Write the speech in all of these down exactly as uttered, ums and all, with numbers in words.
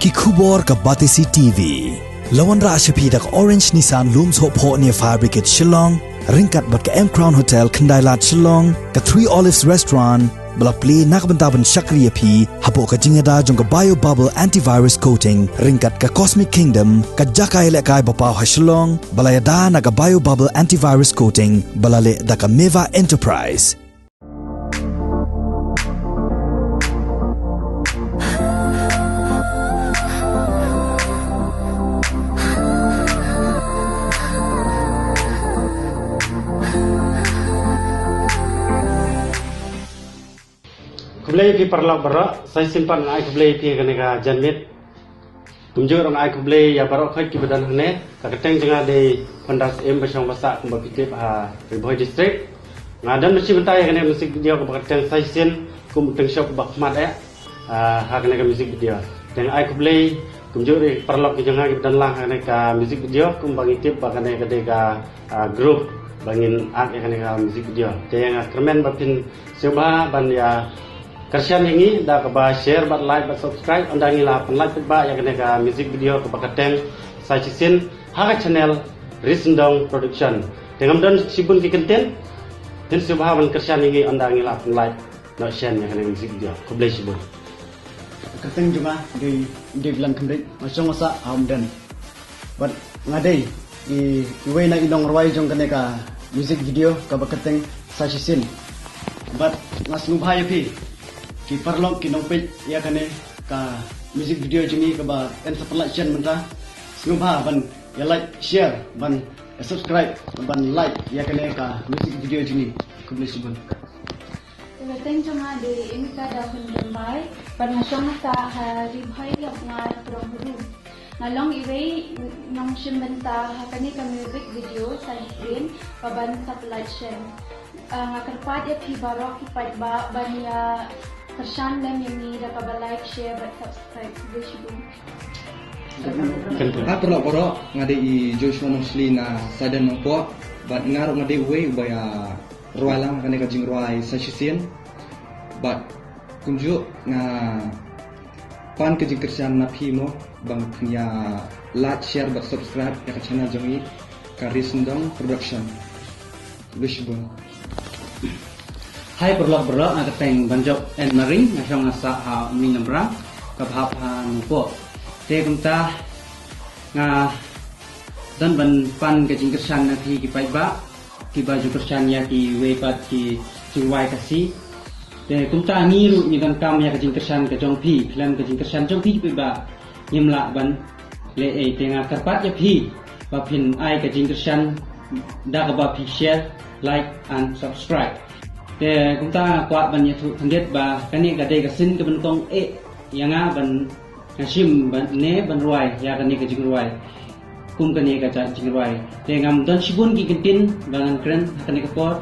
I khubor ka Batesi T V. La wanrah sha phi da ka Orange Nissan Lum Sohphoh near Fire Brigade Shillong, ryngkat bad ka M Crown Hotel Khyndai Lad Shillong, ka Three Olives Restaurant, ba la plie na ka bynta ban shakri ïa phi hapoh ka jingïada jong ka Bio Bubble Antivirus Coating, ryngkat ka Cosmic Kingdom, ka jaka ïalehkai ba paw ha Shillong, ba la ïada na ka Bio Bubble Antivirus Coating, ba la leh da ka Meva Enterprise. Khublei phi paralok baroh, sa shisien pat nga ai khublei phi kane ka janmiet. Kumjuh ruh nga ai khublei ïa baroh khoit kiba don hangne. Ka kyrteng jong nga dei Phanda Syiem ba shong ba sah kumba phi tip ha Ri Bhoi District. Nga don ban shim bynta ïa kane ka music video kaba kyrteng Sa Shisien kum u tyngshop ba khmat eh, ah, ha kane ka music video. Te nga ai khublei kumjuh ruh ïa ki paralok ki jong nga kiba don lang ha kane ka music video kumba ngi tip ba kane ka dei ka, ah, group ba ngin act ïa kane ka music video. Te nga kyrmen ba phin sngewbha ban ïa kyrshan ïa ngi da kaba share bad like bad subscribe, ynda ngi la pynlait paidbah ïa kane ka music video kaba kyrteng Sa Shisien ha ka channel Risendong Production. Te ngam don shibun ki kyntien, phin sngewbha ban kyrshan ïa ngi ynda ngi la pynlait noh shen ïa kane ka music video. Khublei shibun. Kyrteng jong nga dei Dave Langkynrih, nga shong nga sah ha Umden. Bad nga dei i, iwei na i nongrwai jong kane ka music video kaba kyrteng Sa Shisien. Bad nga sngewbha ïa phi ki paralok ki nongpeit ïa kane ka music video jong ngi kaba yn sa pynlait shen mynta. Sngewbha ban ïa like, share, ban ïa subscribe, ban like ïa kane ka music video jong ngi. Khublei shibun. Ka kyrteng jong nga dei Emika Dawhun Rymbai, bad nga shong nga sah ha Ri Bhoi Ïapngar Prong Hru. Nga long iwei nongshim bynta ha kane ka music video Sa Shisien ba ban sa pynlait shen. Ah, nga kyrpad ïa phi baroh ki paidbah ban ïa kyrshan lem ïa ngi da kaba like, share bad subscribe. Khublei shibun. Hai paralok baroh, nga dei i Joshua Mosley na Saden Nongpoh, bad nga ruh nga dei uwei uba ïa rwai lang kane ka jingrwai Sa Shisien. Bad kumjuh nga pan ka jingkyrshan na phi mo, ba phin ïa like, share bad subscribe ïa ka channel jong ngi, ka Risendong Production. Khublei shibun. Hai paralok baroh, nga kyrteng Banjop Anne Marie, nga shong nga sah ha Umling Namrang kaba hap ha Nongpoh. Te kumta nga don ban pan ka jingkyrshan na phi ki paidbah kiba ju kyrshan ïa kiwei pat ki jingrwai Khasi. Te kumta ngi ruh ngi donkam ïa ka jingkyrshan ka jong phi, khlem ka jingkyrshan jong phi ki paidbah ngim lah ban leh ei. Te nga kyrpad ïa phi ba phin ai ka jingkyrshan da kaba phi share, like and subscribe. Te kumta nga kwah ban ïathuh khyndiat ba kane ka dei ka sien kaba nyngkong eh ïa nga ban nga shim ban ne ban rwai ïa kane ka jingrwai. Kum kane ka jait jingrwai te ngam don shibun ki kyntien ba ngan kren ha kane ka por.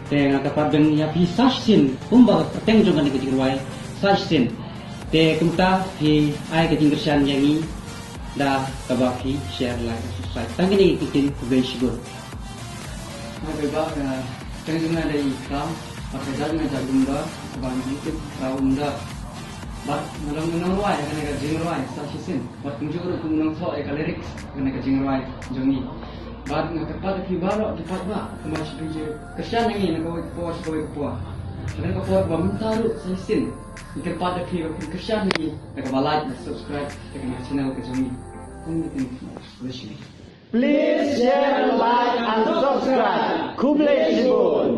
Te nga kyrpad biang ïa phi Sa Shisien, kumba ka kyrteng jong kane ka jingrwai Sa Shisien. Te kumta phi ai ka jingkyrshan ïa ngi da kaba phi share, like, subscribe. Tang kine ki kyntien, khublei shibun. Nga ba ka kyrteng jong nga dei Ikram, bad ka jait nga jait Umdar, kaba ngi tip Raw Umdar. Bad nga long u nongrwai kane ka jingrwai Sa Shisien. Bad kumjuh ruh kum u nongthoh ïa ka lyrics kane ka jingrwai jong ngi. Bad nga kyrpad ïa phi baroh ki paidbah kumba shu pynkyrshan ïa ngi na kawei ka por sha kawei ka por. Kane ka por ba mynta ruh Sa Shisien. Nga kyrpad ïa phi ba phin kyrshan ïa ngi da kaba like, da subscribe ïa kane ka channel ka jong ngi. Khublei shibun. Please share, like and subscribe. Khublei shibun.